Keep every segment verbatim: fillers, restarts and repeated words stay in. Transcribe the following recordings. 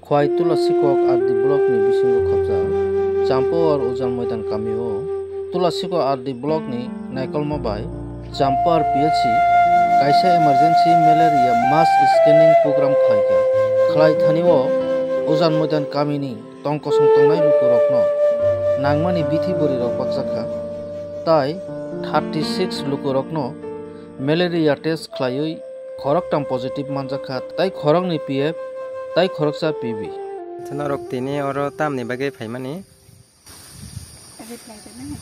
Khwai Tulasikok R D block ni bisingo khopjak Champawar Ujan Moidan kamio Tulasikok R D block ni naikolma bai Champawar P H C kaisa emergency malaria mass scanning program khlaikha. Khlai thanio Ujan Moidan kamini tong kosong tongnai lukurokno nangmani bithi bwrwirok bakjakha, tai thirty six lukurokno malaria test khlaiwi khoroktham positive manjakha, tai khoroknwi P F tai khoroksa P B. Norok tini oro tamni bagwi phaimani? Reply rwna.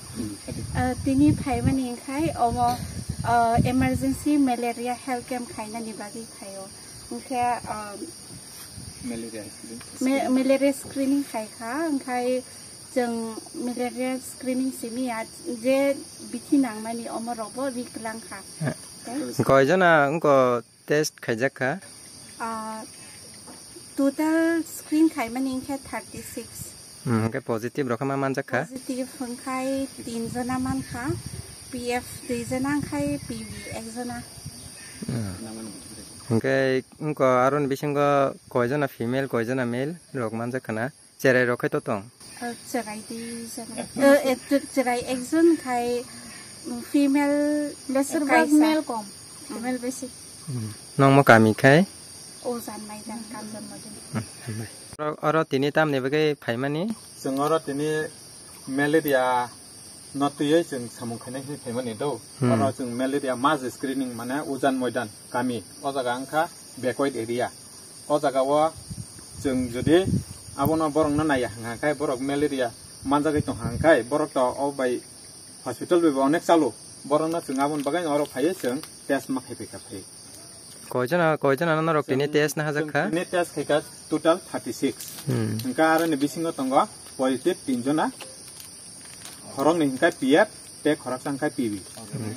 Ah, tini phaimani wngkhai omo, ah, emergency malaria health camp khainani bagwi phaio. Hwnkhe, ah, Malaria screening. Ma-, malaria screening khaikha, hwnkhe chwng malaria screening simi ya je bithi nangmani omo rokbo ri kwlangkha. Eh. Tei Koijona wngko test khaijak kha? Ah, total screen khaimani wngkhe thirty six. Hmm, hwnkhe positive rok ma manjak kha? Positive wngkhai tin jona mankha, P F dui jona wngkhai P B ek jona. Hmm. Hwnkhe wngko aroni bisingo koijona female, koijona male rok manjak khana? Cherai rok khai to tong? Ah, cherai dui jona. Eh, eh, che-, cherai ekjon khai, mm, female Besir bak kaisa. Male kom, female besi. Hmm. Nongmo kami khai? Ujan Moidan kami. Hmm, hambai. Oro, oro tini tamni bagwi phaimani? Chwng oro tini malaria no twiwi chwng samung khainai hinwi phaimani do. Hmm. Oro chwng malaria mass screening mane Ujan Moidan kami. O jaga wngkha backward area. O jaga o chwng jodi abono borokno naiya hwnkha khe borok malaria manjagwi tongkha hwnkhe borok to o bai hospital bai bo onek chalo. Borokno chwng aboni bagwi oro phaiwi chwng test ma khai phaikha phai. Koijona, koijona norok tini test na hajak kha? Tini test khaikha total thirty six. Hmm. Hwnkhe aroni bisingo tongo positive tin jona. Khoroknwi hwnkhe P F tei khoroksa hwnkhe P B. Hmm.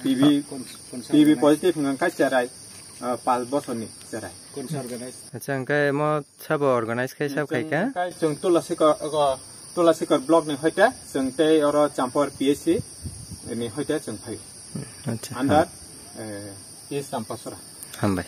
P B, P B positive hwnkhe cherai, ah, panch bosorni cherai. Acha, hwnkhe mo sabo organize khai sab khaikha? Hwnkhe chwng Tulasikor, ogo, Tulasikor block ni hoite chwng tei oro Champawar P H C ni hoite chwng phai. Acha. Under, eh, East Champasora. Hambai.